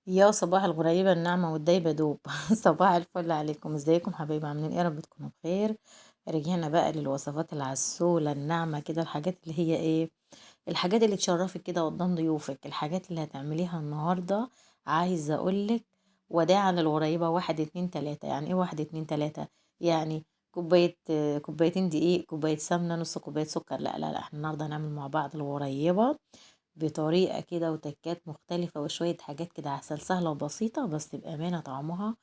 يا صباح الغريبة الناعمة والدايبة دوب. صباح الفل عليكم، ازيكم حبايبي؟ عاملين ايه؟ يا رب تكونوا بخير. رجعنا بقى للوصفات العسولة الناعمة كده، الحاجات اللي هي ايه، الحاجات اللي تشرفك كده قدام ضيوفك، الحاجات اللي هتعمليها النهاردة. عايزة اقولك وداعا للغريبة 1 2 3. يعني ايه 1 2 3؟ يعني كوبايتين دقيق، كوباية سمنة، نص كوباية سكر. لا لا لا، احنا النهاردة هنعمل مع بعض الغريبة بطريقة كده وتكات مختلفة وشوية حاجات كده عسل، سهلة وبسيطة بس بأمانة طعمها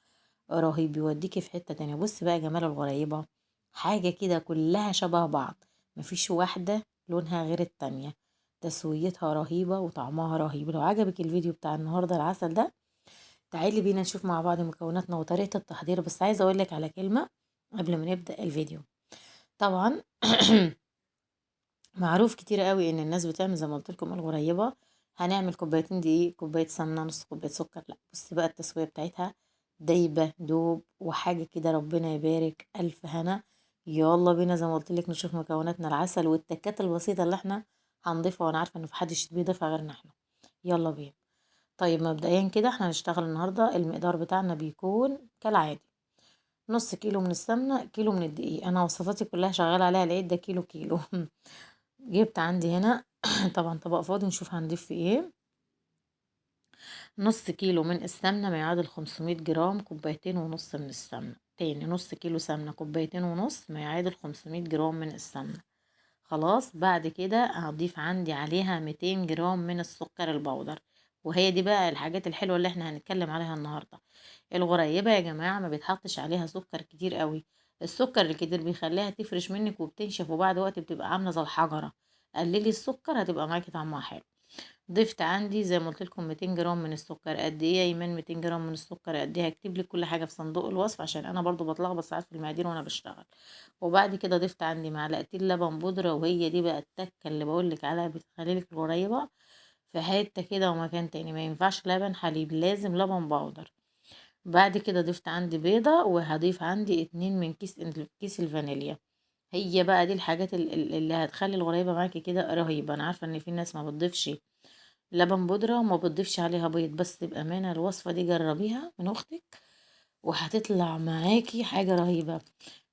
رهيب، بيوديكي في حتة تانية. بصي بقى جمال الغريبة، حاجة كده كلها شبه بعض، مفيش واحدة لونها غير التانية، تسويتها رهيبة وطعمها رهيب. لو عجبك الفيديو بتاع النهاردة العسل ده، تعالي بينا نشوف مع بعض مكوناتنا وطريقة التحضير. بس عايزة اقولك على كلمة قبل ما نبدأ الفيديو. طبعا معروف كتير قوي ان الناس بتعمل زي ما قلت لكم الغريبة، هنعمل كوبايتين دقيق، كوباية سمنة، نص كوباية سكر. لا بصي بقى التسوية بتاعتها دايبة دوب وحاجة كده، ربنا يبارك، ألف هنا. يلا بينا زي ما قلت لك نشوف مكوناتنا العسل والتكات البسيطة اللي احنا هنضيفها، وانا عارفة ان محدش بيضيفها غيرنا احنا. يلا بينا. طيب مبدئيا كده احنا هنشتغل النهاردة، المقدار بتاعنا بيكون كالعادي نص كيلو من السمنة، كيلو من الدقيق. انا وصفاتي كلها شغالة عليها العيد ده كيلو كيلو. جبت عندي هنا طبعا طبق فاضي، نشوف هنضيف فيه ايه. نص كيلو من السمنة ما يعادل 500 جرام، كوبايتين ونص من السمنة. تاني نص كيلو سمنة، كوبايتين ونص ما يعادل 500 جرام من السمنة. خلاص بعد كده هضيف عندي عليها 200 جرام من السكر البودر، وهي دي بقى الحاجات الحلوة اللي احنا هنتكلم عليها النهاردة. الغريبة يا جماعة ما بيتحطش عليها سكر كتير قوي، السكر الكتير بيخليها تفرش منك وبتنشف، وبعد وقت بتبقى عاملة زي الحجرة. قللي السكر هتبقى معاكي طعمها حلو. ضفت عندي زي ما قلت لكم 200 جرام من السكر. قد ايه يا ايمان 200 جرام من السكر؟ قد ايه؟ هكتب لك كل حاجة في صندوق الوصف عشان انا برضو بتلخبط ساعات في المقادير وانا بشتغل. وبعد كده ضفت عندي معلقتين لبن بودره، وهي دي بقى التكه اللي بقول لك عليها، بتخلي لك الغريبة في حتة كده ومكان تاني. ما ينفعش لبن حليب، لازم لبن بودر. بعد كده ضفت عندي بيضة، وهضيف عندي 2 من كيس الفانيليا. هي بقى دي الحاجات اللي هتخلي الغريبة معاكي كده رهيبة. انا عارفه ان في ناس ما بتضيفش لبن بودره وما بتضيفش عليها بيض، بس بامانه الوصفة دي جربيها من اختك وهتطلع معاكي حاجة رهيبة.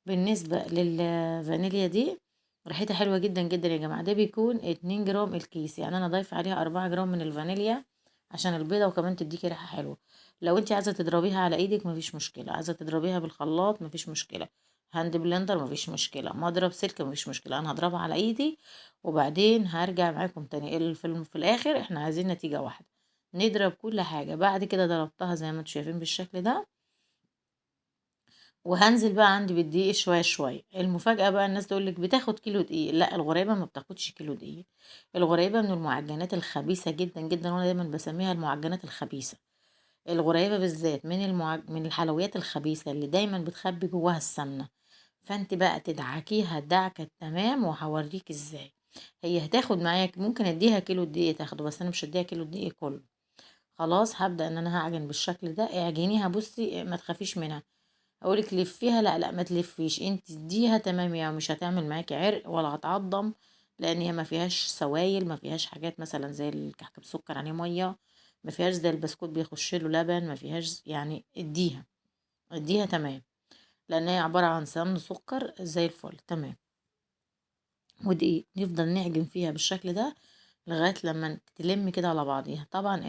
بالنسبة للفانيليا دي ريحتها حلوة جدا جدا يا جماعة. ده بيكون 2 جرام الكيس، يعني انا ضايفه عليها 4 جرام من الفانيليا عشان البيضة، وكمان تديكي ريحه حلوة. لو انت عايزه تضربيها على ايدك مفيش مشكلة، عايزه تضربيها بالخلاط مفيش مشكلة، hand blender مفيش مشكلة، مضرب سلك مفيش مشكلة. انا هضربها على ايدي وبعدين هرجع معاكم تاني. في الاخر احنا عايزين نتيجة واحدة، نضرب كل حاجة. بعد كده ضربتها زي ما انتم شايفين بالشكل ده، وهنزل بقى عندي بالدقيق شوية شوية. المفاجاة بقى الناس تقولك بتاخد كيلو دقيق، لا الغريبة ما بتاخدش كيلو دقيق. الغريبة من المعجنات الخبيثة جدا جدا، وانا دايما بسميها المعجنات الخبيثة. الغريبة بالذات من الحلويات الخبيثة اللي دايما بتخبي جواها السمنة، فانت بقى تدعكيها دعكه تمام، وهوريك ازاي. هي هتاخد معايا، ممكن اديها كيلو دقيق تاخده، بس انا مش هديها كيلو دقيق كله. خلاص هبدا ان انا هعجن بالشكل ده. اعجنيها بصي ما تخافيش منها، اقولك لفيها، لا لا ما تلفيش، انت اديها تمام، يعني مش هتعمل معاكي عرق ولا هتعضم، لان هي ما فيهاش سوائل، ما فيهاش حاجات مثلا زي الكحك بسكر عليه مية، ما فيهاش زي البسكوت بيخش له لبن، ما فيهاش، يعني اديها اديها تمام، لان هي عبارة عن سمن سكر زي الفل تمام ودقيق. نفضل نعجن فيها بالشكل ده لغاية لما تلم كده على بعضيها. طبعا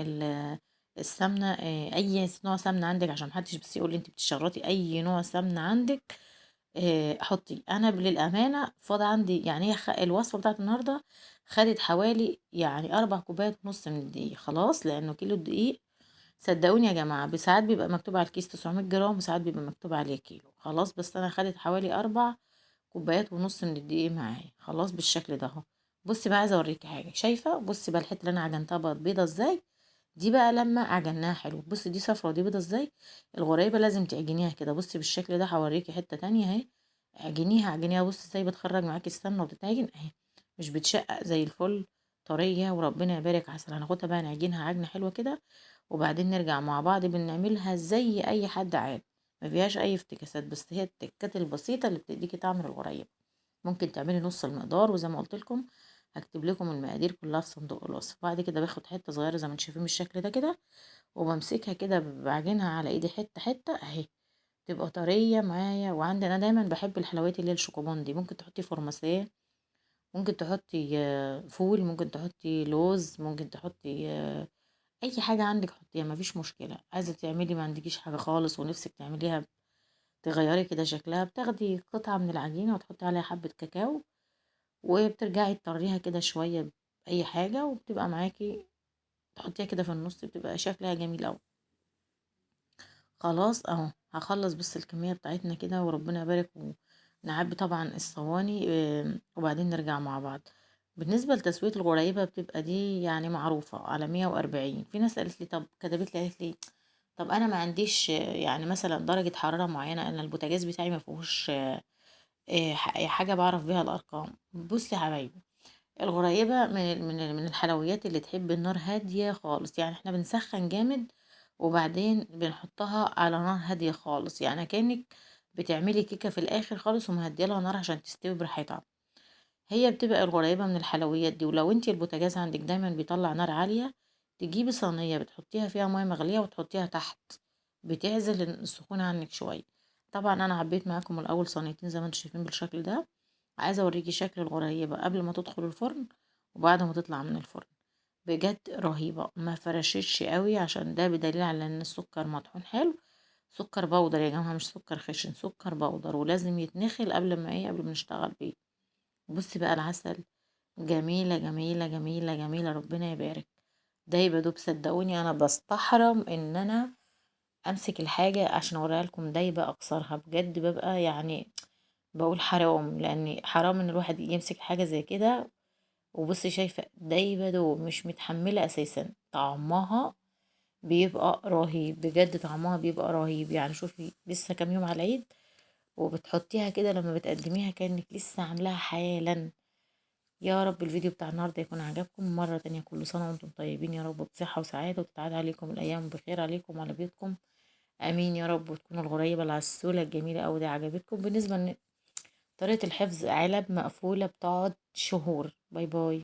السمنة، اي نوع سمنه عندك، عشان محدش بس يقول لي انت بتشرطي، اي نوع سمنه عندك حطي. انا للامانة فاض عندي، يعني هي الوصفة بتاعت النهارده خدت حوالي يعني 4 كوبايات ونص من الدقيق. خلاص لانه كيلو الدقيق صدقوني يا جماعة ساعات بيبقى مكتوب على الكيس 900 جرام، وساعات بيبقى مكتوب عليه كيلو. خلاص بس انا خدت حوالي 4 كوبايات ونص من الدقيق معايا. خلاص بالشكل ده اهو. بصي بقى عايزه اوريكي حاجة، شايفه؟ بصي بقى الحتة اللي انا عجنتها بقت بيضة ازاي، دي بقى لما عجناها حلو. بصي دي صفرا ودي بيضة ازاي. الغريبة لازم تعجنيها كده، بصي بالشكل ده. هوريكي حتة تانية اهي، اعجنيها اعجنيها، بصي ازاي بتخرج معاكي السمنة وبتتعجن اهي، مش بتشقق زي الفل، طرية وربنا يبارك عسل. هناخدها بقى نعجنها عجنه حلوة كده، وبعدين نرجع مع بعض بنعملها زي اي حد عادي، ما فيهاش اي افتكاسات، بس هي التكات البسيطة اللي بتديكي طعم الغريبة. ممكن تعملي نص المقدار، وزي ما قلت لكم هكتب لكم المقادير كلها في صندوق الوصف. بعد كده باخد حتة صغيرة زي ما انتم شايفين بالشكل ده كده، وبمسكها كده بعجنها على ايدي حتة حتة اهي، تبقى طرية معايا. وعندي انا دايما بحب الحلويات اللي هي الشوكوبون دي، ممكن تحطي فرماسيه، ممكن تحطي فول، ممكن تحطي لوز، ممكن تحطي اي حاجة عندك حطيها، مفيش مشكلة. عايزه تعملي ما عندكيش حاجة خالص ونفسك تعمليها تغيري كده شكلها، بتاخدي قطعه من العجينة وتحطي عليها حبه كاكاو، وبترجعي تطريها كده شوية باي حاجة، وبتبقى معاكي تحطيها كده في النص، بتبقى شكلها جميل قوي. خلاص اهو هخلص بس الكمية بتاعتنا كده، وربنا يبارك، ونعبي طبعا الصواني وبعدين نرجع مع بعض. بالنسبة لتسوية الغريبة بتبقى دي يعني معروفة على 140. في ناس قالت لي طب، كتبت لي قالت لي طب انا ما عنديش يعني مثلا درجه حرارة معينة، انا البوتاجاز بتاعي ما فيهوش حاجة بعرف بيها الارقام. بصي يا حبايبي، الغريبة من الحلويات اللي تحب النار هادية خالص، يعني احنا بنسخن جامد وبعدين بنحطها على نار هادية خالص، يعني كأنك بتعملي كيكة في الاخر خالص ومهديه لها نار عشان تستوي براحتها. هي بتبقى الغريبة من الحلويات دي. ولو انتي البوتاجاز عندك دايما بيطلع نار عالية، تجيبي صينية بتحطيها فيها مية مغليه وتحطيها تحت، بتعزل السخونه عنك شوية. طبعا انا عبيت معاكم الاول صينيتين زي ما انتم شايفين بالشكل ده. عايزه اوريكي شكل الغريبة قبل ما تدخل الفرن وبعد ما تطلع من الفرن، بجد رهيبة، ما فرشتش قوي، عشان ده بدليل على ان السكر مطحون حلو. سكر بودر يا جماعة، مش سكر خشن، سكر بودر، ولازم يتنخل قبل ما ايه، قبل ما نشتغل بيه. بصي بقى العسل جميلة جميلة جميلة جميلة، ربنا يبارك، دايبه دوب. صدقوني انا بستحرم ان انا امسك الحاجة عشان اوريها لكم، دايبه اكسرها بجد، ببقى يعني بقول حرام، لان حرام ان الواحد يمسك حاجة زي كده. وبصي شايفه دايبه دوب، مش متحملة اساسا، طعمها بيبقى رهيب بجد، طعمها بيبقى رهيب. يعني شوفي لسه كام يوم على العيد، وبتحطيها كده لما بتقدميها كأنك لسه عاملاها حالا. يا رب الفيديو بتاع النهارده يكون عجبكم. مرة تانية كل سنة وانتم طيبين يا رب، بصحة وسعادة، وتتعاد عليكم الايام بخير عليكم وعلى بيتكم، امين يا رب. وتكون الغريبة العسوله الجميلة قوي دي عجبتكم. بالنسبة لطريقه الحفظ، علب مقفولة بتقعد شهور. bye bye.